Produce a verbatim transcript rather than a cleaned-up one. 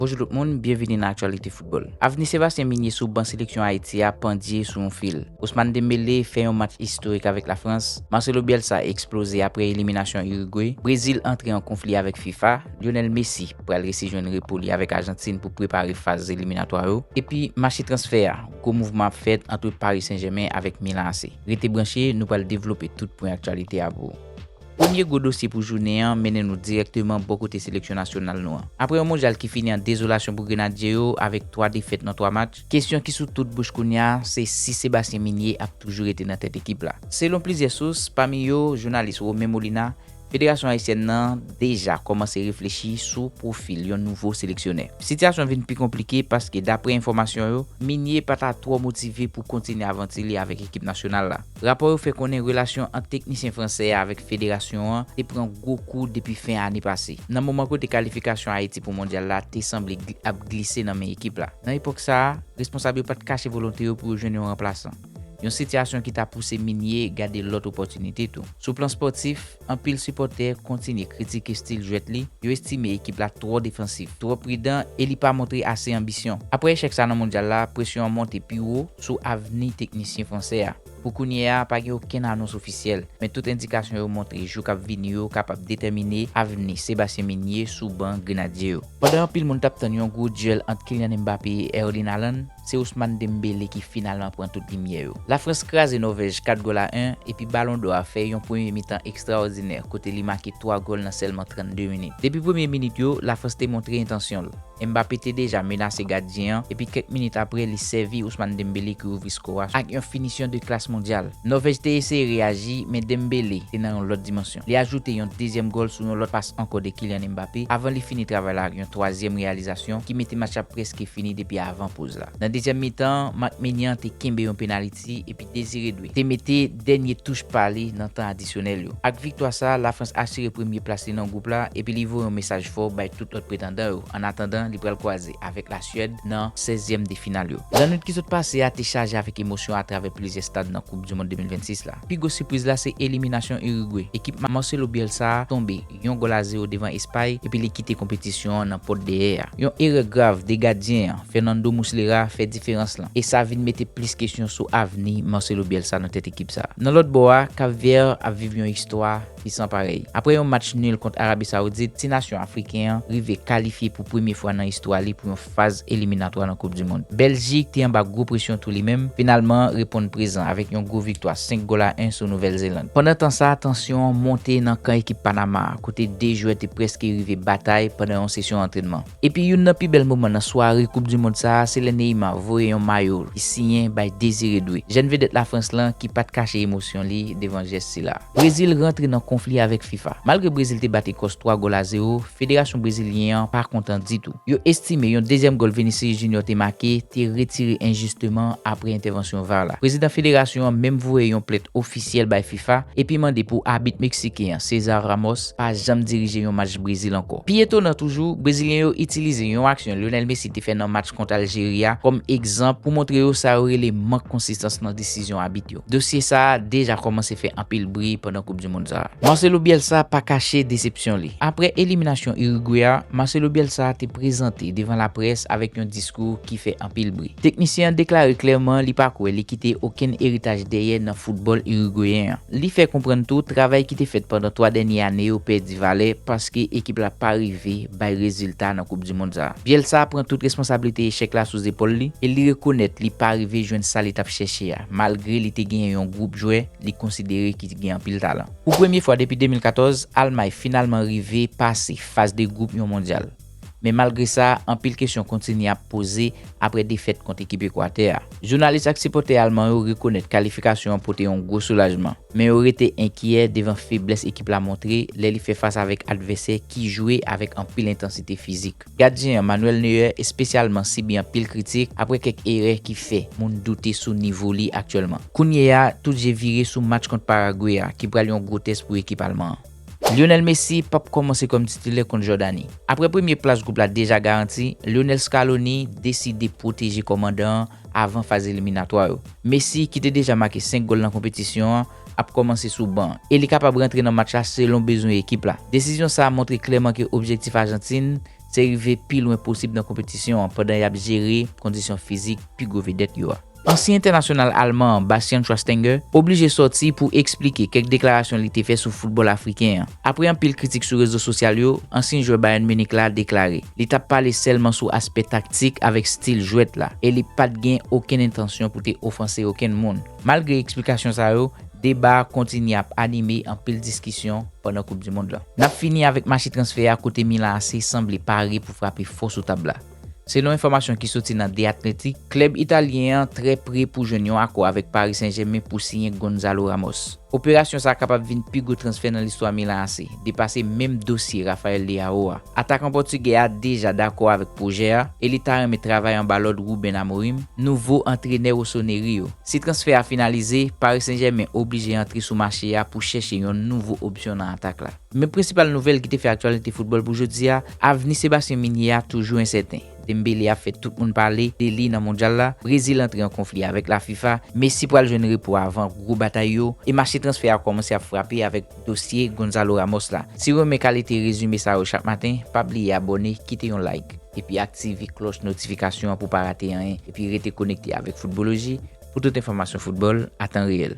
Bonjou tout moun, byenvini nan aktyalite foutbòl. Avni Sébastien Migné sou ban seleksyon Ayiti a pandye sou yon fil. Ousmane Dembélé fè yon match istorik avèk Lafrans. Marcelo Bielsa eksploze apre eliminasyon Irigwe. Brezil antre an konfli avèk fifa. Lionel Messi pral resi jwenn repo li avèk Ajantin pou prepare faz eliminatwa yo. Epi mache transfè a, gwo mouvman ap fèt ant Paris Saint-Germain avèk Milan A C. Rete branche, nou pral devlope tout pwen aktyalite a pou ou. Premye gwo dosye pou jounen an mennen nou dirèkteman bò kote seleksyon nasyonal nou an. Apre yon mondyal ki fini an dezolasyon pou Grenadye yo avèk twa defèt nan twa match, kesyon ki sou tout bouch kounye a se si Sébastien Migné ap toujou rete nan tèt ekip la. Selon plizyè sous, pami yo jounalis Romain Molina, federasyon ayisyèn nan deja kòmanse reflechi sou pwofil yon nouvo seleksyonè. Sitiyasyon vin pi konplike paske, dapre enfòmasyon yo, Migné pa ta twò motive pou kontinye avanti li avèk ekip nasyonal la. Rapò yo fè konnen relasyon ant teknisyen fransè a avèk federasyon an te pran gwo kou depi fen ane pase, nan moman kote kalifikasyon Ayiti pou mondyal la te sanble gl- ap glise nan men ekip la. Nan epòk sa a, responsab yo pa t kache volonte yo pou yo jwenn yon ranplasan. Yon sitiyasyon ki ta pouse Migné gade lòt opòtinite tou. Sou plan spòtif, anpil sipòtè kontinye kritike estil jwèt li, yo estime ekip la twò defansif, twò pridan e li pa montre ase anbisyon. Apre echèk sa nan mondyal la, presyon an monte pi wo sou avni teknisyen fransè a. Pou kounye a, pa gen okenn anons ofisyèl, men tout endikasyon yo montre jou k ap vini yo kapab detèmine avni Sébastien Migné sou ban Grenadye yo. Pandan anpil moun t ap tann yon gwo dyèl ant Kylian Mbappé e Erling Haaland, se Ousmane Dembélé ki finalman pran tout limyè yo. Lafrans kraze Nòvèj kat gòl a en, epi Balon dò a fè yon premye mitan ekstraòdinè kote li make twa gòl nan sèlman trannde minit. Depi premye minit yo, Lafrans te montre entansyon l. Mbappé te deja menase gadyen an, epi kèk minit apre, li sèvi Ousmane Dembélé ki ouvri skò a ak yon finisyon de klas mondyal. Nòvèj te eseye reyaji, men Dembélé te nan yon lòt dimansyon. Li ajoute yon dezyèm gòl sou yon lòt pas ankò de Kylian Mbappé, avan li fini travay la ak yon twazyèm reyalizasyon ki mete match la prèske fini depi avan poz la. Nan dezyèm mitan, Marc Maignan te kenbe yon penaliti, epi Désiré Doué te mete dènye touch pa li nan tan adisyonèl yo. Ak viktwa sa, Lafrans asire premye plas li nan gwoup la, epi li voye yon mesaj fò bay tout lòt pretandan yo, annatandan li pral kwaze avèk Lasyèd nan sèzyèm de final yo. Lannwit ki sot pase a te chaje avèk emosyon atravè plizyè stad nan Koup di Mond de mil vennsis la. Pi gwo sipriz la se eliminasyon Irigwe. Ekip Marcelo Bielsa a tonbe yon gòl a zewo devan Espay, epi li kite konpetisyon an nan pòt dèyè a. Yon erè grav de gadyen an, Fernando Muslera, fè diferans lan, e sa vin mete plis kesyon sou avni Marcelo Bielsa nan tèt ekip sa. Nan lòt bò a, Cap Vert ap viv yon istwa ki san parèy. Apre yon match nil kont Arabi Sawoudit, ti nasyon afriken an rive kalifye pou premye fwa nan istwa li pou yon faz eliminatwa nan Koup di Mond. Bèljik te anba gwo presyon tou li menm, finalman reponn prezan avèk yon gwo viktwa senk gòl a en sou Nouvèl Zeland. Pandan tan sa, tansyon an monte nan kan ekip Panama a, kote de jwè te prèske rive batay pandan yon sesyon antrènman. Epi youn nan pi bèl moman nan sware Koup di Mond sa a, se lè Neymar voye yon mayo li siyen bay Désiré Doué, jèn vedèt Lafrans lan ki pa t kache emosyon li devan jès sila. Brezil rantre nan konfli avèk fifa. Malgre Brezil te bat Ekòs twa gòl a zewo, federasyon brezilyen an pa kontan ditou. Yo estime yon dezyèm gòl Vinicius Junior te make te retire enjisteman apre entèvansyon var la. Prezidan federasyon an menm voye yon plent ofisyèl bay fifa epi mande pou abit meksiken an, César Ramos, pa janm dirije yon match Brezil ankò. Pi etonan toujou, brezilyen yo itilize yon aksyon Lionel Messi te fè nan match kont Aljeri a kòm egzanp pou montre yo sa yo rele mank konsistans nan desizyon abit yo. Dosye sa a deja kòmanse fè anpil bri pandan Koup di Mond sa a. Marcelo Bielsa pa kache desepsyon li. Apre eliminasyon Irigwe a, Marcelo Bielsa te prezante devan laprès avèk yon diskou ki fè anpil bri. Teknisyen an deklare klèman li pa kwè li kite okenn eritaj dèyè nan foutbòl irigweyen an. Li fè konprann tou travay ki te fèt pandan twa dènye ane yo pèdi valè paske ekip la pa rive bay rezilta nan Koup di Mond sa a. Bielsa pran tout responsablite echèk la sou zepòl li e li rekonèt li pa rive jwenn sa li t ap chèche a, malgre li te genyen yon gwoup jwè li konsidere ki gen anpil talan. Pou premye fwa depi de mil katòz, Almay finalman rive pase faz de gwoup yon mondyal. Men malgre sa, anpil kesyon kontinye ap poze apre defèt kont ekip Ekwatè a. Jounalis ak sipòtè alman yo rekonèt kalifikasyon an pote yon gwo soulajman, men yo rete enkyè devan feblès ekip la montre lè li fè fas avèk advèsè ki jwe avèk anpil entansite fizik. Gadyen an, Manuel Neuer, espesyalman sibi anpil kritik apre kèk erè ki fè moun doute sou nivo li aktyèlman. Kounye a, tout je vire sou match kont Paragwe a, ki pral yon gwo tès pou ekip alman an. Lionel Messi p ap kòmanse kòm titilè kont Jòdani. Apre premye plas gwoup la deja garanti, Lionel Scaloni deside pwoteje kòmandan an avan faz eliminatwa yo. Messi, ki te deja make senk gòl nan konpetisyon an, ap kòmanse sou ban an, e li kapab rantre nan match la selon bezwen ekip la. Desizyon sa a montre klèman ke objektif Ajantin se rive pi lwen posib nan konpetisyon an pandan y ap jere kondisyon fizik pi gwo vedèt yo a. Ansyen entènasyonal alman an, Bastian Schweinsteiger, oblije sòti pou eksplike kèk deklarasyon li te fè sou foutbòl afriken an. Apre anpil kritik sou rezo sosyal yo, ansyen jwè Bayern Munich la deklare li t ap pale sèlman sou aspè taktik avèk stil jwèt la, e li pa t gen okenn entansyon pou te ofanse okenn moun. Malgre eksplikasyon sa yo, deba a kontinye ap anime anpil diskisyon pandan Koup di Mond lan. N ap fini avèk mache transfè a, kote Milan A C sanble pare pou frape fò sou tab la. Selon enfòmasyon ki soti nan The Athletic, klèb italyen an trè pre pou jwenn yon akò avèk Paris Saint-Germain pou siyen Gonzalo Ramos. Operasyon sa a kapab vin pi gwo transfè nan listwa Milan A C, depase menm dosye Rafael Leao a. Atakan pòtigè a deja dakò avèk pwojè a e li ta renmen travay anba lòd Ruben Amorim, nouvo antrenè Rossoneri yo. Si transfè a finalize, Paris Saint-Germain oblije antre sou mache a pou chèche yon nouvo opsyon nan atak la. Men prensipal nouvèl ki te fè aktyalite foutbòl pou jodi a, avni Sébastien Meunier a toujou ensèten. Dembélé ap fè tout moun pale de li nan mondyal la, Brezil antre an konfli avèk la FIFA, Messi pral jwenn repo avan gwo batay yo, e mache transfè a kòmanse ap frape avèk dosye Gonzalo Ramos la. Si w renmen kalite rezime sa yo chak maten, pa bliye abòne, kite yon like, epi aktive klòch notifikasyon an pou pa rate anyen, epi rete konekte avèk Foutbòloji pou tout enfòmasyon foutbòl a tan reyèl.